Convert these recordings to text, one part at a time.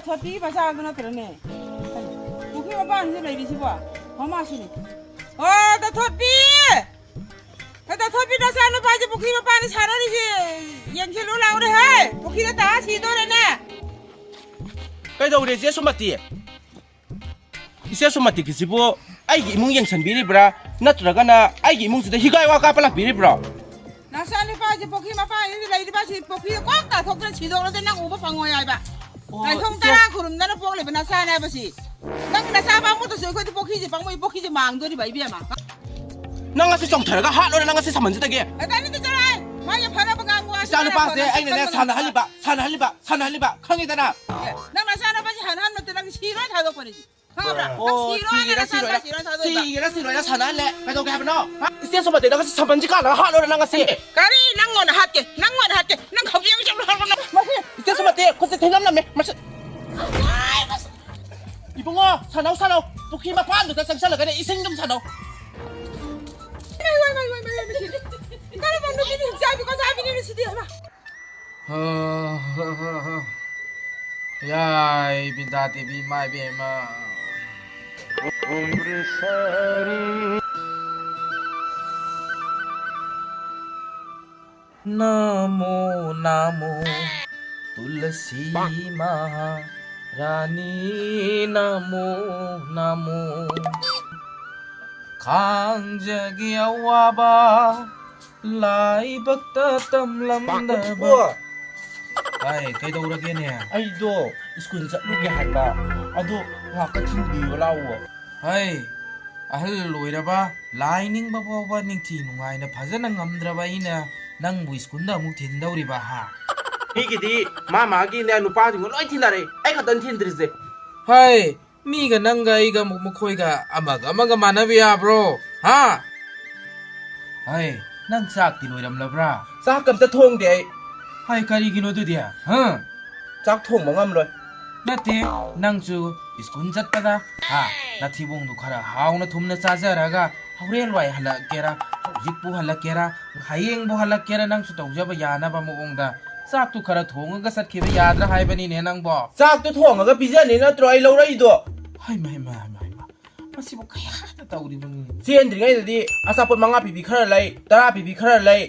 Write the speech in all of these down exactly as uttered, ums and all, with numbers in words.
ꯊꯣꯠꯄꯤ ꯃꯆꯥꯗꯨ ꯅꯠꯇ꯭ꯔꯅꯦ? ꯄꯨꯈ꯭ꯔꯤ ꯃꯄꯥꯟꯁꯤꯗ ꯂꯩꯔꯤꯁꯤꯕꯣ? ꯃꯃꯥꯁꯤꯅꯤ꯫ ꯑꯣ, ꯇꯥꯊꯣꯠꯄꯤ! ꯍꯦ, ꯇꯥꯊꯣꯠꯄꯤ, ꯅꯆꯥꯅꯨꯄꯥꯁꯦ ꯄꯨꯈ꯭ꯔꯤ ꯃꯄꯥꯟꯗ ꯁꯥꯟꯅꯔꯤꯁꯦ ꯌꯦꯡꯁꯤꯜꯂꯨ ꯂꯥꯎꯅꯦ, ꯍꯦ! ꯄꯨꯈ꯭ꯔꯤꯗ ꯇꯥ ꯁꯤꯗꯣꯔꯦꯅꯦ꯫ ꯀꯩꯗꯧꯔꯦ, ꯏꯆꯦ ꯁꯨꯃꯇꯤ? ꯏꯆꯦ ꯁꯨꯃꯇꯤꯒꯤꯁꯤꯕꯨ ꯑꯩꯒꯤ ꯏꯃꯨꯡ ꯌꯦꯡꯁꯤꯟꯕꯤꯔꯤꯕ꯭ꯔꯥ? ꯅꯠꯇ꯭ꯔꯒꯅ ꯑꯩꯒꯤ ꯏꯃꯨꯡꯁꯤꯗ ꯍꯤꯒꯥꯏ ꯋꯥ ꯀꯥꯞꯄ ꯂꯥꯛꯄꯤꯔꯤꯕ꯭ꯔꯣ? ꯅꯆꯥꯅꯨꯄꯥꯁꯦ ꯄꯨꯈ꯭ꯔꯤ ꯃꯄꯥꯟꯁꯤꯗ ꯂꯩꯔꯤꯕ ꯁꯤ ꯄꯨꯈ꯭ꯔꯤꯗ ꯀꯣꯛ ꯇꯥꯊꯣꯛꯇꯅ ꯁꯤꯗꯣꯛꯂꯗꯤ ꯅꯪ ꯎꯕ ꯐꯪꯉꯣꯏ ꯍꯥꯏꯕ꯫ ꯑꯣ, ꯅꯥꯏꯈꯣꯡ ꯏꯆꯦ꯫ ꯇꯔꯥ ꯈꯨꯔꯨꯝꯗꯅ ꯄꯣꯛꯂꯤꯕ ꯅꯆꯥꯅꯦ ꯍꯥꯏꯕꯁꯤ꯫ ꯅꯪꯒꯤ ꯅꯆꯥ ꯄꯥꯝꯃꯨꯗꯁꯨ ꯑꯩꯈꯣꯏꯗꯤ ꯄꯨꯈ꯭ꯔꯤꯁꯦ ꯄꯥꯝꯃꯨꯏ, ꯄꯨꯈ꯭ꯔꯤꯁꯦ ꯃꯥꯡꯗꯣꯔꯤꯕ ꯏꯕꯦꯝꯃ꯫ ꯅꯪ ꯉꯁꯤ ꯆꯣꯡꯊꯔꯒ ꯍꯥꯠꯂꯣꯔꯦ ꯅꯪ ꯉꯁꯤ ꯁꯃꯟꯁꯤꯗꯒꯤ꯫ ꯑꯦ, ꯇꯥꯅꯤꯡꯗꯦ, ꯆꯠꯂꯣꯍꯦ꯫ ꯃꯥꯒꯤ ꯐꯅꯕ ꯉꯥꯡꯕ ꯋꯥꯁꯤ ꯏꯆꯥ ꯅꯨꯄꯥꯁꯦ ꯇꯥꯔꯒ ꯑꯩꯅꯅꯦ ꯈꯪꯕ ꯁꯥꯟꯅꯍꯜꯂꯤꯕ, ꯁꯥꯟꯅꯍꯜꯂꯤꯕ, ꯁꯥꯟꯅꯍꯜꯂꯤꯕ, ꯈꯪꯉꯤꯗꯅ? ꯑꯦ, ꯅꯪ ꯅꯆꯥꯅꯨꯄꯥꯁꯤ ꯍꯥꯟꯅ ꯍꯟ ꯅꯠꯇꯦ, ꯅꯪ ꯁꯤꯔꯣꯏ ꯊꯥꯗꯣꯛꯄꯅꯤ꯫ ꯈꯪꯉꯕ꯭ꯔꯥ? ꯅꯪ ꯑꯣ, ꯁꯤꯔꯣꯏ ꯍꯥꯏꯅ ꯁꯤꯒꯦꯔꯥ ꯅꯆꯥꯅꯨꯄꯥ ꯁꯤꯔꯣꯏꯔꯥ? ꯁꯤꯔꯣꯏ ꯊꯥꯗꯣꯛꯏꯕ꯫ ꯁꯤꯒꯦꯔꯥ ꯁꯤꯔꯣꯏꯔꯥ ꯁꯥꯟꯅꯍꯜꯂꯦ꯫ ꯀꯩꯗꯧꯒꯦ ꯍꯥꯏꯕꯅꯣ? ꯍꯥ? ꯏꯆꯦ ꯁꯨꯃꯇꯤ, ꯅꯪ ꯉꯁꯤ ꯁꯃꯟꯁꯤ ꯀꯥꯜꯂꯒ ꯍꯥꯠꯂꯣꯔꯦ ꯅꯪ ꯉꯁꯤ꯫ ꯀꯔꯤ? ꯅꯪꯉꯣꯟꯗ ꯍꯥꯠꯀꯦ? ꯅꯪꯉꯣꯟꯗ ꯍꯥꯠꯀꯦ? ꯅꯪ ꯍꯧꯖꯤꯛ ꯍꯧꯖꯤꯛ ꯍꯥꯠꯂꯣ ꯅꯪ꯫ ꯃꯁꯤ ꯏꯆꯦ ꯁꯨꯃꯇꯤ, ꯈꯨꯠꯁꯦ ꯊꯤꯅꯝꯂꯝꯃꯦ꯫ ꯃꯁꯤ ꯏꯕꯨꯡꯉꯣ, ꯁꯥꯟꯅꯧ, ꯁꯥꯟꯅꯧ꯫ ꯄꯨꯈ꯭ꯔꯤ ꯃꯄꯥꯟꯗꯨꯗ ꯆꯪꯁꯜꯂꯒꯅꯦ ꯏꯁꯤꯡ ꯑꯗꯨꯝ ꯁꯥꯟꯅꯧ꯫ ꯃꯥꯏ, ꯃꯥꯏ, ꯃꯥꯏ, ꯃꯥꯏ, ꯃꯥꯏ, ꯃꯥꯏ, ꯃꯁꯤ ꯀꯔꯝꯕ ꯅꯨꯄꯤꯅ ꯍꯤꯡꯆꯥꯕꯤ ꯀꯣꯆꯥꯕꯤꯅꯤꯅ ꯁꯤꯗꯤ, ꯍꯩꯃꯥ꯫ ꯌꯥꯏ, ꯕꯤꯗ꯭ꯌꯥ ꯗꯦꯕꯤ, ꯏꯃꯥ ꯏꯕꯦꯝꯃ꯫ ꯅꯃꯣ ꯅꯃꯣ ꯇꯨꯂꯁꯤ ꯃꯍꯥꯔꯥꯅꯤ, ꯅꯃꯣ ꯅꯃꯣ꯫ ꯈꯥꯡꯖꯒꯦ ꯑꯋꯥꯕ ꯂꯥꯏꯕꯛꯇ ꯇꯝꯂꯝꯗꯕ꯫ ꯑꯣ꯫ ꯍꯥꯏ, ꯀꯩꯗꯧꯔꯒꯦꯅꯦ? ꯑꯩꯗꯣ ꯁ꯭ꯀꯨꯜ ꯆꯠꯂꯨꯒꯦ ꯍꯥꯏꯕ, ꯑꯗꯣ ꯉꯥꯛꯇ ꯊꯤꯟꯕꯤꯌꯣ ꯂꯥꯛꯑꯣ꯫ ꯍꯩ, ꯑꯍꯜ ꯑꯣꯏꯔꯕ, ꯂꯥꯏ ꯅꯤꯡꯕ ꯐꯥꯎꯕ ꯅꯤꯡꯊꯤ ꯅꯨꯡꯉꯥꯏꯅ ꯐꯖꯅ ꯉꯝꯗ꯭ꯔꯕ ꯑꯩꯅ ꯅꯪꯕꯨ ꯁ꯭ꯀꯨꯜꯗ ꯑꯃꯨꯛ ꯊꯤꯟꯗꯧꯔꯤꯕ, ꯍꯥ? ꯃꯤꯒꯤꯗꯤ ꯃꯥ ꯃꯥꯒꯤꯅꯦ ꯅꯨꯄꯥꯁꯤꯡꯗꯣ ꯂꯣꯏ ꯊꯤꯟꯅꯔꯦ, ꯑꯩ ꯈꯛꯇꯅꯤ ꯊꯤꯟꯗ꯭ꯔꯤꯁꯦ꯫ ꯍꯩ, ꯃꯤꯒ ꯅꯪꯒ ꯑꯩꯒ ꯑꯃꯨꯛ ꯃꯈꯣꯏꯒ ꯑꯃꯒ ꯑꯃꯒ ꯃꯥꯟꯅꯕ ꯌꯥꯕ꯭ꯔꯣ? ꯍꯥ? ꯍꯩ, ꯅꯪ ꯆꯥꯛꯇꯤ ꯂꯣꯏꯔꯝꯂꯕ꯭ꯔꯥ? ꯆꯥꯛ ꯑꯝꯇ ꯊꯣꯡꯗꯦ ꯑꯩ꯫ ꯍꯩ, ꯀꯔꯤꯒꯤꯅꯣ ꯑꯗꯨꯗꯤ? ꯍꯥ? ꯆꯥꯛ ꯊꯣꯡꯕ ꯉꯝꯂꯣꯏ꯫ ꯅꯠꯇꯦ, ꯅꯪꯁꯨ ꯁ꯭ꯀꯨꯜ ꯆꯠꯄꯗ, ꯍꯥ, ꯅꯊꯤꯕꯣꯡꯗꯨ ꯈꯔ ꯍꯥꯎꯅ ꯊꯨꯝꯅ ꯆꯥꯖꯔꯒ ꯍꯣꯔꯦꯟ ꯋꯥꯏ ꯍꯜꯂꯛꯀꯦꯔꯥ, ꯍꯧꯖꯤꯛꯄꯨ ꯍꯜꯂꯛꯀꯦꯔꯥ, ꯍꯌꯦꯡꯕꯨ ꯍꯜꯂꯛꯀꯦꯔꯥ, ꯅꯪꯁꯨ ꯇꯧꯖꯕ ꯌꯥꯅꯕ ꯃꯑꯣꯡꯗ ꯆꯥꯛꯇꯨ ꯈꯔ ꯊꯣꯡꯉꯒ ꯆꯠꯈꯤꯕ ꯌꯥꯗ꯭ꯔꯥ ꯍꯥꯏꯕꯅꯤꯅꯦ ꯅꯪꯕꯣ? ꯆꯥꯛꯇꯨ ꯊꯣꯡꯉꯒ ꯄꯤꯖꯅꯤ ꯅꯠꯇ꯭ꯔꯣ ꯑꯩ ꯂꯧꯔꯛꯏꯗꯣ? ꯍꯩꯃ, ꯍꯩꯃ, ꯍꯩꯃ, ꯍꯩꯃ꯫ ꯃꯁꯤꯕꯨ ꯀꯌꯥꯗ ꯇꯧꯔꯤꯕꯅꯤ? ꯆꯦꯟꯗ꯭ꯔꯤꯉꯩꯗꯗꯤ ꯑꯆꯥꯄꯣꯠ ꯃꯉꯥ ꯄꯤꯕꯤ ꯈꯔ ꯂꯩ, ꯇꯔꯥ ꯄꯤꯕꯤ ꯈꯔ ꯂꯩ꯫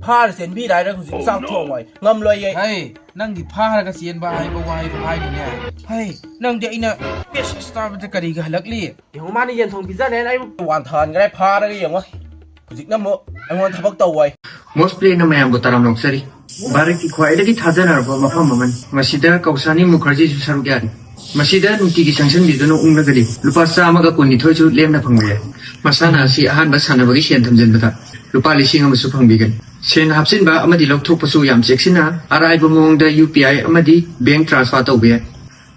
ꯐꯥꯔ ꯆꯦꯟꯕꯤꯔꯦ ꯍꯥꯏꯔꯒ ꯍꯧꯖꯤꯛ ꯆꯥꯛ ꯊꯣꯡꯉꯣꯏ꯫ ꯉꯝꯂꯣꯏꯌꯦ꯫ ꯍꯩ, ꯅꯪꯒꯤ ꯐꯥꯔꯒ ꯆꯦꯟꯕ ꯍꯥꯏꯕ ꯋꯥꯍꯩꯗꯣ ꯍꯥꯏꯅꯨꯅꯦ꯫ ꯍꯩ, ꯅꯪꯗꯤ ꯑꯩꯅ ꯃꯦꯁꯦꯖ ꯊꯥꯕꯗ ꯀꯔꯤꯒꯤ ꯍꯜꯂꯛꯂꯤ? ꯌꯦꯡꯉꯣ, ꯃꯥꯅ ꯌꯦꯟ ꯊꯣꯡ ꯄꯤꯖꯅꯦꯅ ꯑꯩꯕꯨ ꯋꯥꯟꯊꯍꯟꯈ꯭ꯔꯦ, ꯐꯥꯔꯒ ꯌꯦꯡꯉꯣ꯫ ꯍꯧꯖꯤꯛꯅ ꯑꯃꯨꯛ ꯑꯩꯉꯣꯟꯗ ꯊꯕꯛ ꯇꯧ ꯍꯥꯏ꯫ ꯃꯣꯁ ꯄ꯭ꯂꯦꯅ ꯃꯌꯥꯝꯕꯨ ꯇꯔꯥꯝꯅ ꯑꯣꯛꯆꯔꯤ꯫ ꯚꯥꯔꯠꯀꯤ ꯈ꯭ꯋꯥꯏꯗꯒꯤ ꯊꯥꯖꯅꯔꯕ ꯃꯐꯝ ꯑꯃꯅꯤ꯫ ꯃꯁꯤꯗ ꯀꯧꯁꯥꯅꯤ ꯃꯨꯈꯔꯖꯤꯁꯨ ꯁꯔꯨꯛ ꯌꯥꯔꯤ꯫ ꯃꯁꯤꯗ ꯅꯨꯡꯇꯤꯒꯤ ꯆꯪꯁꯤꯟꯕꯤꯗꯨꯅ ꯎꯪꯂꯒꯗꯤ ꯂꯨꯄꯥ ꯆꯥꯝꯃꯒ ꯀꯨꯟꯅꯤꯊꯣꯏꯁꯨ ꯂꯦꯝꯅ ꯐꯪꯕ ꯌꯥꯏ꯫ ꯃꯁꯥꯟꯅ ꯑꯁꯤ ꯑꯍꯥꯟꯕ ꯁꯥꯟꯅꯕꯒꯤ ꯁꯦꯟ ꯊꯝꯖꯤꯟꯕꯗ ꯂꯨꯄꯥ ꯂꯤꯁꯤꯡ ꯑꯃꯁꯨ ꯐꯪꯕꯤꯒꯅꯤ꯫ ꯁꯦꯟ ꯍꯥꯞꯆꯤꯟꯕ ꯑꯃꯗꯤ ꯂꯧꯊꯣꯛꯄꯁꯨ ꯌꯥꯝ ꯆꯦꯛꯁꯤꯟꯅ ꯑꯔꯥꯏꯕ ꯃꯑꯣꯡꯗ ꯌꯨ ꯄꯤ ꯑꯥꯏ ꯑꯃꯗꯤ ꯕꯦꯡꯛ ꯇ꯭ꯔꯥꯟꯁꯐꯔ ꯇꯧꯕ ꯌꯥꯏ꯫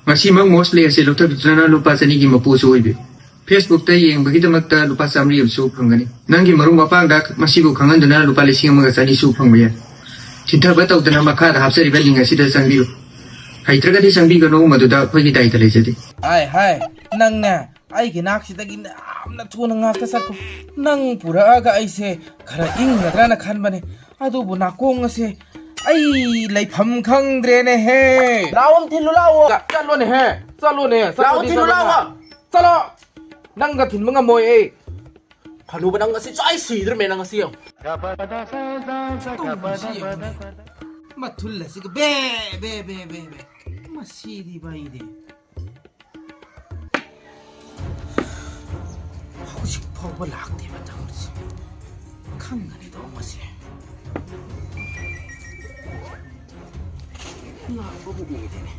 ꯉꯁꯤꯃꯛ ꯃꯣꯁ ꯄ꯭ꯂꯦ ꯑꯁꯤ ꯂꯧꯊꯕꯤꯗꯨꯅ ꯂꯨꯄꯥ ꯆꯅꯤꯒꯤ ꯃꯄꯨꯁꯨ ꯑꯣꯏꯕꯤꯌꯨ꯫ ꯐꯦꯁꯕꯨꯛꯇ ꯌꯦꯡꯕꯒꯤꯗꯃꯛꯇ ꯂꯨꯄꯥ ꯆꯥꯃꯔꯤ ꯑꯃꯁꯨ ꯐꯪꯒꯅꯤ꯫ ꯅꯪꯒꯤ ꯃꯔꯨꯞ ꯃꯄꯥꯡꯗ ꯃꯁꯤꯕꯨ ꯈꯪꯍꯟꯗꯨꯅ ꯂꯨꯄꯥ ꯂꯤꯁꯤꯡ ꯑꯃꯒ ꯆꯅꯤꯁꯨ ꯐꯪꯕ ꯌꯥꯏ꯫ ꯊꯤꯟꯊꯕ ꯇꯧꯗꯅ ꯃꯈꯥꯗ ꯍꯥꯞꯆꯔꯤꯕ ꯂꯤꯡ ꯑꯁꯤꯗ ꯆꯪꯕꯤꯌꯨ꯫ ꯍꯩꯇ꯭ꯔꯒꯗꯤ ꯆꯪꯕꯤꯒꯅꯨ, ꯃꯗꯨꯗ ꯑꯩꯈꯣꯏꯒꯤ ꯗꯥꯏꯇ ꯂꯩꯖꯗꯦ꯫ ꯍꯥꯏ, ꯍꯥꯏ, ꯅꯪꯅꯦ ꯑꯩꯒꯤ ꯅꯥꯛꯁꯤꯗꯒꯤ ꯌꯥꯝꯅ ꯊꯨꯅ ꯉꯥꯛꯇ ꯆꯠꯈꯣ꯫ ꯅꯪ ꯄꯨꯔꯛꯑꯒ ꯑꯩꯁꯦ ꯈꯔ ꯏꯪꯒꯗ꯭ꯔꯅ ꯈꯟꯕꯅꯦ, ꯑꯗꯨꯕꯨ ꯅꯥꯀꯣꯡ ꯑꯁꯦ ꯑꯩ ꯂꯩꯐꯝ ꯈꯪꯗ꯭ꯔꯦꯅꯦꯍꯦ꯫ ꯂꯥꯛꯑꯣ, ꯊꯤꯜꯂꯨ ꯂꯥꯛꯑꯣ꯫ ꯆꯠꯂꯣꯅꯦꯍꯦ, ꯆꯠꯂꯣꯅꯦ, ꯂꯥꯛꯑꯣ, ꯆꯠꯂꯣꯅꯦ, ꯊꯤꯜꯂꯨ ꯆꯠꯂꯣꯅꯦ꯫ ꯂꯥꯛꯑꯣ꯫ ꯆꯠꯂꯣ! ꯅꯪꯒ ꯊꯤꯟꯕ ꯉꯝꯃꯣꯏ ꯑꯩ꯫ ꯍꯅꯨꯕ ꯅꯪ ꯉꯁꯤ ꯁꯣꯏ ꯁꯤꯗ꯭ꯔꯃꯦ ꯅꯪ ꯉꯁꯤ ꯌꯦꯡꯉꯨ꯫ ꯇꯧꯔꯤꯁꯤ ꯌꯦꯡꯉꯨꯅꯦ꯫ ꯃꯊꯨꯜ ꯑꯁꯤꯒ Bay, Bay, Bay, Bay, Bay. ꯃꯁꯤꯗꯤ ꯃꯩꯅꯦ꯫ ꯍꯧꯖꯤꯛ ꯐꯥꯎꯕ ꯂꯥꯛꯇꯦꯕ ꯇꯧꯔꯤꯁꯦ꯫ ꯈꯪꯒꯅꯤꯗꯣ ꯃꯁꯦ꯫ ꯂꯥꯛꯄꯕꯨ ꯎꯗꯦꯅꯦ꯫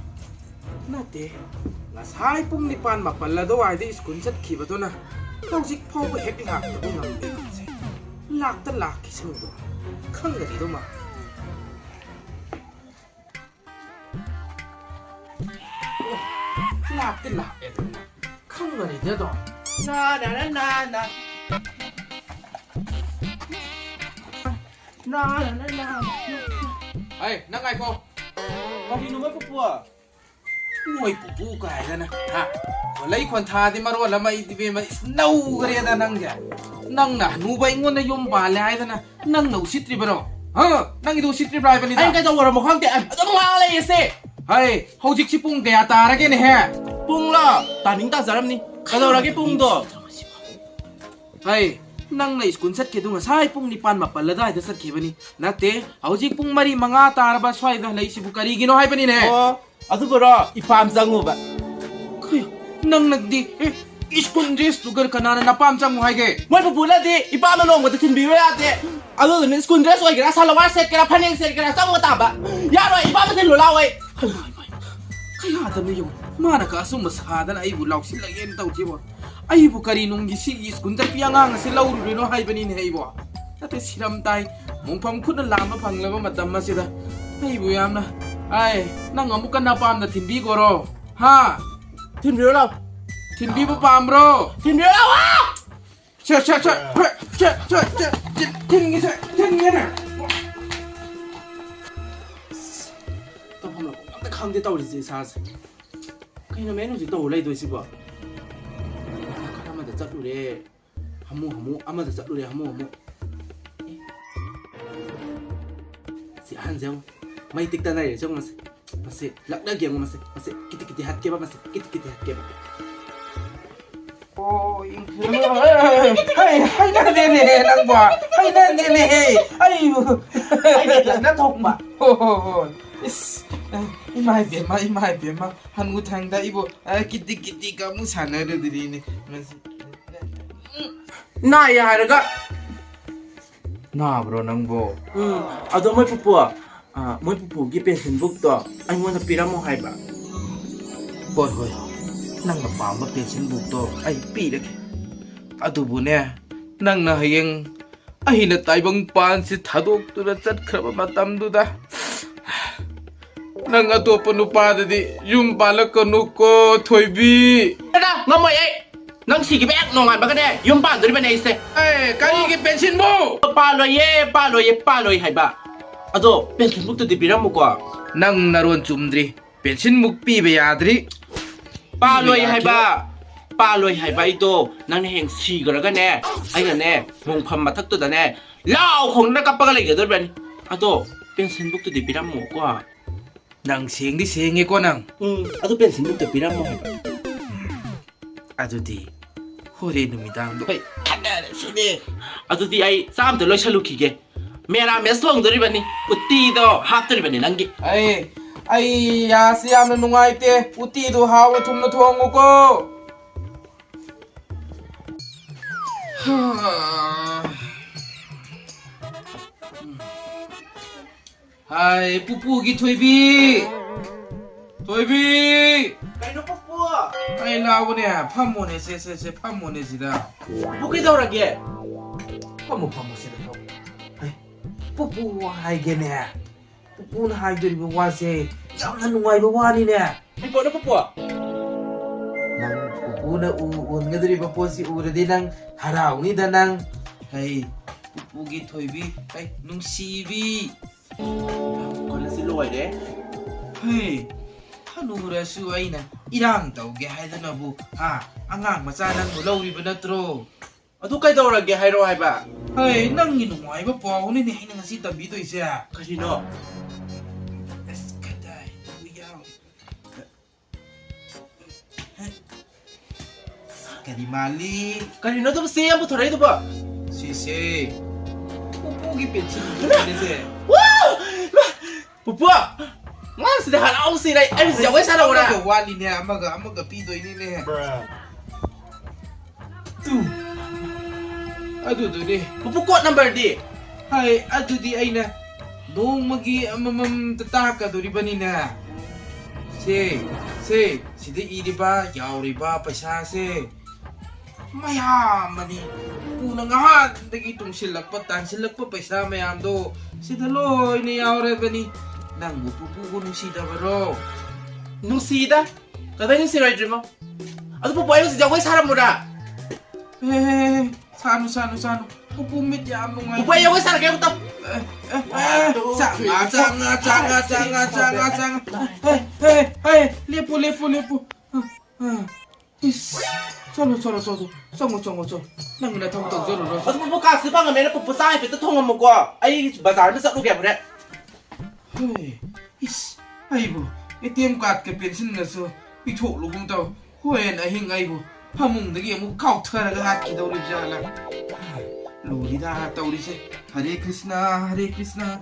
ꯅꯠꯇꯦ, ꯉꯁꯥꯏ ꯄꯨꯡ ꯅꯤꯄꯥꯟ ꯃꯥꯄꯜ ꯑꯗꯨꯋꯥꯏꯗ ꯁ꯭ꯀꯨꯜ ꯆꯠꯈꯤꯕꯗꯨꯅ ꯍꯧꯖꯤꯛ ꯐꯥꯎꯕ ꯍꯦꯛ ꯂꯥꯛꯇꯕ ꯉꯝꯗꯦ꯫ ꯂꯥꯛꯇ ꯂꯥꯛꯈꯤꯁꯅꯨꯗꯣ, ꯈꯪꯒꯅꯤꯗꯣ ꯃꯥ꯫ ꯑꯣ, ꯂꯥꯛꯇꯤ ꯂꯥꯛꯑꯦꯗꯅ, ꯈꯪꯒꯅꯤꯗ ꯑꯗꯣ꯫ ꯅꯥ, ꯅꯥ, ꯅꯥ, ꯅꯥ, ꯅꯥ꯫ ꯅꯥ, ꯅꯥ, ꯅꯥ, ꯅꯥ꯫ ꯑꯩ, ꯅꯪ ꯉꯥꯏꯈꯣ꯫ ꯀꯔꯤꯅꯣ ꯃꯣꯏ ꯄꯨꯄꯨ? ꯃꯣꯏ ꯄꯨꯄꯨ ꯀꯥꯏꯗꯅ, ꯍꯥ? ꯈꯣꯟꯂꯩ ꯈꯣꯟꯊꯥꯗꯤ ꯃꯔꯣꯜ ꯑꯃ, ꯑꯩꯗꯤ ꯏꯕꯦꯝꯃ, ꯏꯁ, ꯅꯧꯒꯔꯦꯗ ꯅꯪꯁꯦ꯫ ꯅꯪꯅ ꯍꯅꯨꯕ ꯑꯩꯉꯣꯟꯗ ꯌꯨꯝ ꯄꯥꯜꯂꯦ ꯍꯥꯏꯗꯅ ꯅꯪꯅ ꯎꯁꯤꯠꯇ꯭ꯔꯤꯕꯔꯣ? ꯍ? ꯅꯪꯒꯤꯗꯣ ꯎꯁꯤꯠꯇ꯭ꯔꯤꯕ꯭ꯔꯥ ꯍꯥꯏꯕꯅꯤꯗ꯫ ꯑꯩ ꯀꯩꯗꯧꯔꯝꯃꯣ ꯈꯪꯗꯦ, ꯑꯗꯨꯝ ꯉꯥꯡ ꯂꯩꯔꯤꯁꯦ꯫ ꯍꯩ, ꯍꯧꯖꯤꯛꯁꯤ ꯄꯨꯡ ꯀꯌꯥ ꯇꯥꯔꯒꯦꯅꯦꯍꯦ? ꯄꯨꯡꯂꯣ? ꯇꯥꯅꯤꯡ ꯇꯥꯖꯔꯝꯅꯤ꯫ ꯀꯩꯗꯧꯔꯒꯦ ꯄꯨꯡꯗꯣ? ꯍꯩ, ꯅꯪꯅ ꯁ꯭ꯀꯨꯜ ꯆꯠꯈꯤꯗꯨ ꯉꯁꯥꯏ ꯄꯨꯡ ꯅꯤꯄꯥꯟ ꯃꯥꯄꯜ ꯑꯗꯨꯋꯥꯏꯗ ꯆꯠꯈꯤꯕꯅꯤ꯫ ꯅꯠꯇꯦ, ꯍꯧꯖꯤꯛ ꯄꯨꯡ ꯃꯔꯤ ꯃꯉꯥ ꯇꯥꯔꯕ ꯁ꯭ꯋꯥꯏꯗ ꯍꯜꯂꯛꯏꯁꯤꯕꯨ ꯀꯔꯤꯒꯤꯅꯣ ꯍꯥꯏꯕꯅꯤꯅꯦ? ꯑꯣ, ꯑꯗꯨꯕꯨꯔꯣ, ꯏꯄꯥꯝ ꯆꯪꯉꯨꯕ꯫ ꯀꯩ, ꯅꯪꯅꯗꯤ, ꯑꯦ, ꯁ꯭ꯀꯨꯜ ꯗ꯭ꯔꯦꯁꯇꯨꯒ ꯀꯅꯥꯅ ꯅꯄꯥꯝ ꯆꯪꯉꯨ ꯍꯥꯏꯒꯦ? ꯃꯣꯏ ꯄꯨꯄꯨꯅꯗꯤ ꯏꯄꯥꯝꯅ ꯅꯣꯡꯃꯗ ꯊꯤꯟꯕꯤꯕ ꯌꯥꯗꯦ꯫ ꯑꯗꯨꯗꯨꯅ ꯁ꯭ꯀꯨꯜ ꯗ꯭ꯔꯦꯁ ꯑꯣꯏꯒꯦꯔꯥ, ꯁꯥꯜꯋꯥꯔ ꯁꯦꯠꯀꯦꯔꯥ, ꯐꯅꯦꯛ ꯁꯦꯠꯀꯦꯔꯥ, ꯆꯪꯕ ꯇꯥꯕ꯫ ꯌꯥꯔꯣꯏ, ꯏꯄꯥꯝꯅ ꯊꯤꯜꯂꯨ ꯂꯥꯎ ꯑꯩ꯫ ꯍꯩꯃꯥ, ꯍꯩꯃꯥ, ꯀꯌꯥꯗꯅꯣ ꯌꯦꯡꯉꯨ꯫ ꯃꯥꯅꯒ ꯑꯆꯨꯝꯕ ꯁꯥꯗꯅ ꯑꯩꯕꯨ ꯂꯥꯎꯁꯤꯜꯂꯒꯦꯅ ꯇꯧꯈꯤꯕ꯫ ꯑꯩꯕꯨ ꯀꯔꯤ ꯅꯨꯡꯒꯤ ꯁꯤꯒꯤ ꯁ꯭ꯀꯨꯜ ꯆꯠꯄꯤ ꯑꯉꯥꯡ ꯑꯁꯤ ꯂꯧꯔꯨꯔꯤꯅꯣ ꯍꯥꯏꯕꯅꯤꯅꯦ ꯑꯩꯕꯨ꯫ ꯅꯠꯇꯦ, ꯁꯤꯔꯝ ꯇꯥꯏ꯫ ꯃꯣꯡꯐꯝ ꯈꯨꯠꯅ ꯂꯥꯝꯕ ꯐꯪꯂꯕ ꯃꯇꯝ ꯑꯁꯤꯗ ꯑꯩꯕꯨ ꯌꯥꯝꯅ, ꯑꯥꯏ, ꯅꯪ ꯑꯃꯨꯛꯀ ꯅꯄꯥꯝꯗ ꯊꯤꯟꯕꯤꯈꯣꯔꯣ? ꯍꯥ? ꯊꯤꯟꯕꯤꯔꯣ ꯂꯥꯎ꯫ ꯊꯤꯟꯕꯤꯕ ꯄꯥꯝꯕ꯭ꯔꯣ? ꯊꯤꯟꯕꯤꯔꯣ ꯂꯥꯎ, ꯑꯥ! ꯁꯦ, ꯁꯦ, ꯁꯦ, ꯁꯦ, ꯁꯦ, ꯁꯦ, ꯁꯦ, ꯊꯤꯟꯒꯦ, ꯁꯦ, ꯊꯤꯟꯒꯦꯅꯦ꯫ ꯇꯧꯐꯝ ꯂꯥꯛꯐꯝ ꯑꯝꯇ ꯈꯪꯗꯦ ꯇꯧꯔꯤꯁꯦ ꯏꯁꯥꯁꯦ꯫ ꯀꯩꯅꯣ ꯃꯦꯟ ꯍꯧꯖꯤꯛ ꯇꯧꯔ ꯂꯩꯗꯣꯏꯁꯤꯕꯣ? ꯅꯥꯀꯟ ꯑꯃꯗ ꯆꯠꯂꯨꯔꯦ, ꯍꯥꯃꯨ ꯍꯥꯃꯨ, ꯑꯃꯗ ꯆꯠꯂꯨꯔꯦ, ꯍꯥꯃꯨ ꯍꯥꯃꯨ꯫ ꯑꯦ꯫ ꯁꯤ ꯑꯍꯟꯁꯦ ꯌꯦꯡꯉꯨ, ꯃꯩ ꯇꯤꯛꯇ ꯂꯩꯔꯦ, ꯌꯦꯡꯉꯨ ꯃꯁꯦ꯫ ꯃꯁꯤ ꯂꯛꯅꯒꯦ ꯌꯦꯡꯉꯨ, ꯃꯁꯦ, ꯃꯁꯦ ꯀꯤꯇꯤ ꯀꯤꯇꯤ ꯍꯠꯀꯦꯕ, ꯃꯁꯦ ꯀꯤꯇꯤ ꯀꯤꯇꯤ ꯍꯠꯀꯦꯕ꯫ ꯑꯣ, ꯏꯪ-, ꯍꯩ, ꯍꯩꯅꯗꯦꯅꯦꯍꯦ ꯅꯪꯕꯣ, ꯍꯩꯅꯗꯦꯅꯦꯍꯦ, ꯑꯩꯕꯨ꯫ ꯑꯩꯅ ꯂꯛꯅ ꯊꯣꯛꯄ꯫ ꯍꯣ, ꯍꯣ, ꯍꯣ꯫ ꯏꯁ, ꯏꯃꯥ ꯏꯕꯦꯝꯃ, ꯏꯃꯥ ꯏꯕꯦꯝꯃ, ꯍꯟꯒꯨ ꯊꯪꯗ ꯑꯩꯕꯨ, ꯑ, ꯀꯤꯇꯤ ꯀꯤꯇꯤꯒ ꯑꯃꯨꯛ ꯁꯥꯟꯅꯔꯨꯗꯣꯔꯤꯅꯦ꯫ ꯃꯁꯤ꯫ ꯅꯥꯏ ꯍꯥꯏꯔꯒ꯫ ꯅꯥꯕ꯭ꯔꯣ ꯅꯪꯕꯣ? ꯎꯝ, ꯑꯗꯣ ꯃꯣꯏ ꯄꯨꯄꯨ, ꯑ, ꯃꯣꯏ ꯄꯨꯄꯨꯒꯤ ꯄꯦꯟꯁꯤꯟ ꯕꯨꯛꯇꯣ ꯑꯩꯉꯣꯟꯗ ꯄꯤꯔꯝꯃꯣ ꯍꯥꯏꯕ꯫ ꯍꯣꯏ, ꯍꯣꯏ, ꯍꯣꯏ꯫ ꯅꯪꯅ ꯄꯥꯝꯕ ꯄꯦꯟꯁꯤꯟ ꯕꯨꯛꯇꯣ ꯑꯩ ꯄꯤꯔꯒꯦ꯫ ꯑꯗꯨꯕꯨꯅꯦ, ꯅꯪꯅ ꯍꯌꯦꯡ ꯑꯩꯅ ꯇꯥꯏꯕꯪ ꯄꯥꯟꯁꯤ ꯊꯥꯗꯣꯛꯇꯨꯅ ꯆꯠꯈ꯭ꯔꯕ ꯃꯇꯝꯗꯨꯗ, ꯅꯪ ꯑꯇꯣꯞꯄ ꯅꯨꯄꯥꯗꯗꯤ ꯌꯨꯝ ꯄꯥꯜꯂꯛꯀꯅꯨꯀꯣ, ꯊꯣꯏꯕꯤ꯫ ꯗꯥ, ꯉꯝꯃꯣꯏ ꯑꯩ꯫ ꯅꯪ ꯁꯤꯈꯤꯕ ꯍꯦꯛ ꯅꯣꯡꯉꯥꯟꯕꯒꯅꯦ ꯌꯨꯝ ꯄꯥꯟꯗꯣꯔꯤꯕꯅꯦ ꯑꯩꯁꯦ꯫ ꯑꯦ, ꯀꯔꯤꯒꯤ ꯄꯦꯟꯁꯤꯟꯕꯨ? ꯄꯥꯜꯂꯣꯏꯌꯦ, ꯄꯥꯜꯂꯣꯏꯌꯦ, ꯄꯥꯜꯂꯣꯏ ꯍꯥꯏꯕ꯫ ꯑꯗꯣ ꯄꯦꯟꯁꯤꯟ ꯕꯨꯛꯇꯨꯗꯤ ꯄꯤꯔꯝꯃꯨꯀꯣ꯫ ꯅꯪ ꯅꯔꯣꯟ ꯆꯨꯝꯗ꯭ꯔꯤ꯫ ꯄꯦꯟꯁꯤꯟ ꯕꯨꯛ ꯄꯤꯕ ꯌꯥꯗ꯭ꯔꯤ꯫ ꯄꯥꯜꯂꯣꯏ ꯄꯤꯕ ꯍꯥꯏꯕ꯫ ꯌꯥꯗ꯭ꯔꯤ꯫ ꯄꯥꯜꯂꯣꯏ ꯍꯥꯏꯕ ꯑꯩꯗꯣ꯫ ꯅꯪꯅ ꯍꯌꯦꯡ ꯁꯤꯈ꯭ꯔꯒꯅꯦ, ꯑꯩꯅꯅꯦ, ꯃꯣꯡꯐꯝ ꯃꯊꯛꯇꯨꯗꯅꯦ, ꯂꯥꯎ ꯈꯣꯡꯗꯅ ꯀꯞꯄꯒ ꯂꯩꯒꯗꯣꯔꯤꯕꯅꯤ꯫ ꯑꯗꯣ pension bookꯇꯨꯗꯤ ꯄꯤꯔꯝꯃꯣꯀꯣ꯫ ꯅꯪ ꯁꯦꯡꯗꯤ ꯁꯦꯡꯉꯦꯀꯣ ꯅꯪ꯫ ꯎꯝ, ꯑꯗꯨ pension bookꯇꯣ ꯄꯤꯔꯝꯃꯣ ꯍꯥꯏꯕ꯫ ꯑꯗꯨꯗꯤ ꯍꯣꯔꯦꯟ ꯅꯨꯃꯤꯗꯥꯡꯗꯣ ꯍꯣꯏ, ꯈꯟꯅꯔꯁꯤꯅꯦ꯫ ꯑꯗꯨꯗꯤ ꯑꯩ ꯆꯥꯛ ꯑꯝꯇ ꯂꯣꯏꯁꯜꯂꯨꯈꯤꯒꯦ꯫ ꯃꯦꯔꯥꯃꯦꯁ ꯊꯣꯡꯗꯣꯔꯤꯕꯅꯤ, ꯎꯇꯤꯗꯣ ꯍꯥꯞꯇꯣꯔꯤꯕꯅꯤ ꯅꯪꯒꯤ꯫ ꯑꯩ, ꯑꯩ ꯌꯥꯁꯤ ꯌꯥꯝꯅ ꯅꯨꯡꯉꯥꯏꯇꯦ꯫ ꯎꯇꯤꯗꯨ ꯍꯥꯎꯅ ꯊꯨꯝꯅ ꯊꯣꯡꯉꯨꯀꯣ꯫ ꯍꯥꯏ, ꯄꯨꯄꯨꯒꯤ ꯊꯣꯏꯕꯤ! ꯊꯣꯏꯕꯤ! ꯀꯩꯅꯣ ꯄꯨꯄꯨ? ꯑꯩ ꯂꯥꯎꯕꯅꯦ, ꯐꯝꯃꯣꯅꯦ, ꯁꯦ, ꯁꯦ, ꯁꯦ, ꯐꯝꯃꯣꯅꯦ ꯁꯤꯗ꯫ ꯄꯨꯄꯨ ꯀꯩꯗꯧꯔꯒꯦ? ꯐꯝꯃꯣ, ꯐꯝꯃꯣ, ꯁꯤꯗ ꯐꯝꯃꯣ꯫ ꯍꯩ, ꯄꯨꯄꯨ ꯍꯥꯏꯒꯦꯅꯦ꯫ ꯄꯨꯄꯨꯅ ꯍꯥꯏꯗꯣꯔꯤꯕ ꯋꯥꯁꯦ ꯌꯥꯝꯅ ꯅꯨꯡꯉꯥꯏꯕ ꯋꯥꯅꯤꯅꯦ꯫ ꯀꯩ ꯄꯣꯠꯅꯣ ꯄꯨꯄꯨ? ꯅꯪ ꯄꯨꯄꯨꯅ ꯎ ꯑꯣꯟꯒꯗꯧꯔꯤꯕ ꯄꯣꯠꯁꯤ ꯎꯔꯗꯤ ꯅꯪ ꯍꯔꯥꯎꯅꯤꯗ ꯅꯪ꯫ ꯍꯩ, ꯄꯨꯄꯨꯒꯤ ꯊꯣꯏꯕꯤ, ꯍꯩ, ꯅꯨꯡꯁꯤꯕꯤ꯫ ꯀꯣꯂꯦꯖꯁꯤ ꯂꯣꯏꯔꯦ꯫ ꯍꯩ, ꯍꯅꯨꯔꯁꯨ ꯑꯩꯅ ꯏꯔꯥꯡ ꯇꯧꯒꯦ ꯍꯥꯏꯗꯅꯕꯨ, ꯍꯥ, ꯑꯉꯥꯡ ꯃꯆꯥ ꯅꯪꯕꯨ ꯂꯧꯔꯤꯕ ꯅꯠꯇ꯭ꯔꯣ? ꯑꯗꯨ ꯀꯩꯗꯧꯔꯒꯦ ꯍꯥꯏꯔꯣ ꯍꯥꯏꯕ? ꯍꯩ, ꯅꯪꯒꯤ ꯅꯨꯡꯉꯥꯏꯕ ꯄꯥꯎꯅꯤꯅꯦ ꯑꯩꯅ ꯉꯁꯤ ꯇꯝꯕꯤꯗꯣꯏꯁꯦ꯫ ꯀꯔꯤꯅꯣ? ꯑꯁ, ꯀꯗꯥꯏꯗꯕꯨ ꯌꯥꯎꯔꯤ? ꯀꯔꯤ ꯃꯥꯜꯂꯤ? ꯀꯔꯤꯅꯣ ꯑꯗꯨꯕꯨ ꯆꯦ ꯑꯃ ꯄꯨꯊꯣꯔꯛꯏꯗꯨꯕꯣ? ꯁꯤꯁꯦ ꯄꯨꯄꯨꯒꯤ ꯄꯦꯟꯁꯤꯜꯅꯤꯁꯦ꯫ ꯋꯥ! ꯄꯨꯄꯨ! ꯑꯉꯥꯡꯁꯤꯗꯤ ꯍꯔꯥꯎꯁꯤꯔꯦ꯫ ꯑꯩ ꯍꯧꯖꯤꯛ ꯖꯒꯣꯏ ꯁꯥꯟꯅꯧꯔꯥ? ꯑꯃꯒ ꯋꯥꯠꯂꯤꯅꯦ, ꯑꯃꯒ, ꯑꯃꯒ ꯄꯤꯗꯣꯏꯅꯤꯅꯦ꯫ ꯇꯨ꯫ ꯑꯗꯨꯗꯨꯅꯤ꯫ ꯄꯨꯄꯨ, ꯀꯣꯠ ꯅꯝꯕꯔꯗꯤ? ꯍꯥꯏ, ꯑꯗꯨꯗꯤ ꯑꯩꯅ ꯅꯣꯡꯃꯒꯤ ꯑꯃꯃꯝꯇ ꯇꯥꯛꯀꯗꯣꯔꯤꯕꯅꯤꯅꯦ꯫ ꯁꯦ, ꯁꯦ, ꯁꯤꯗ ꯏꯔꯤꯕ, ꯌꯥꯎꯔꯤꯕ ꯄꯩꯁꯥꯁꯦ ꯃꯌꯥꯝ ꯑꯃꯅꯤ꯫ ꯄꯨꯄꯨꯅ ꯉꯍꯥꯟꯗꯒꯤ ꯇꯨꯡꯁꯤꯜꯂꯛꯄ, ꯇꯥꯟꯁꯤꯜꯂꯛꯄ ꯄꯩꯁꯥ ꯃꯌꯥꯝꯗꯣ ꯁꯤꯗ ꯂꯣꯏꯅ ꯌꯥꯎꯔꯕꯅꯤ꯫ ꯅꯪꯕꯨ ꯄꯨꯄꯨꯕꯨ ꯅꯨꯡꯁꯤꯗꯕꯔꯣ? ꯅꯨꯡꯁꯤꯗ꯫ ꯀꯗꯥꯏ ꯅꯨꯡꯁꯤꯔꯣꯏꯗ꯭ꯔꯤꯃꯣ? ꯑꯗꯨ ꯄꯨꯄꯨ, ꯑꯩ ꯍꯧꯖꯤꯛ ꯖꯒꯣꯏ ꯁꯥꯔꯝꯃꯨꯔꯥ? ꯑꯦ, ꯁꯥꯅꯨ, ꯁꯥꯅꯨ, ꯁꯥꯅꯨ꯫ ꯄꯨꯄꯨ ꯃꯤꯠ ꯌꯥꯝ ꯅꯨꯡꯉꯥꯏꯇꯦ꯫ ꯄꯨꯄꯨ, ꯑꯩ ꯖꯒꯣꯏ ꯁꯥꯔꯛꯀꯦ ꯑꯃꯨꯛꯇ꯫ ꯑꯦ, ꯑꯦ, ꯑꯦ, ꯆꯥꯡꯉ, ꯆꯥꯡꯉ, ꯆꯥꯡꯉ, ꯆꯥꯡꯉ, ꯆꯥꯡꯉ, ꯆꯥꯡꯉ꯫ ꯍꯦ, ꯍꯦ, ꯍꯦ, ꯂꯦꯞꯄꯨ, ꯂꯦꯞꯄꯨ, ꯂꯦꯞꯄꯨ꯫ ꯑ, ꯑ꯫ ꯏꯁ, ꯆꯠꯂꯣ, ꯆꯠꯂꯣ, ꯆꯠꯂꯣ, ꯆꯪꯉꯣ, ꯆꯪꯉꯣ, ꯆꯠꯂꯣ, ꯅꯪ ꯅꯊꯧ ꯇꯧꯖꯔꯨꯔꯣ꯫ ꯑꯗꯨ ꯄꯨꯄꯨ ꯀꯥꯁꯤ ꯄꯥꯡꯉꯝꯃꯦꯅ ꯄꯨꯄꯨ ꯆꯥ ꯍꯥꯏꯐꯦꯠꯇ ꯊꯣꯡꯉꯝꯃꯨꯀꯣ꯫ ꯑꯩ ꯕꯖꯥꯔꯗ ꯆꯠꯂꯨꯒꯦ ꯍꯣꯔꯦꯟ꯫ ꯍꯣꯏ, ꯏꯁ, ꯑꯩꯕꯨ ꯑꯦ ꯇꯤ ꯑꯦꯝ ꯀꯥꯔꯗꯀ ꯄꯦꯟꯁꯤꯟꯒꯁꯨ ꯄꯤꯊꯣꯛꯂꯨꯒꯨꯝ ꯇꯧ꯫ ꯍꯣꯔꯦꯟ ꯑꯍꯤꯡ ꯑꯩꯕꯨ ꯐꯃꯨꯡꯗꯒꯤ ꯑꯃꯨꯛ ꯀꯥꯎꯊꯔꯒ ꯍꯥꯠꯈꯤꯗꯧꯔꯤꯕ ꯖꯥꯠꯂ? ꯂꯨꯔꯤꯗ ꯇꯧꯔꯤꯁꯦ꯫ ꯍꯔꯦ ꯀ꯭ꯔꯤꯁꯅ, ꯍꯔꯦ ꯀ꯭ꯔꯤꯁꯅ,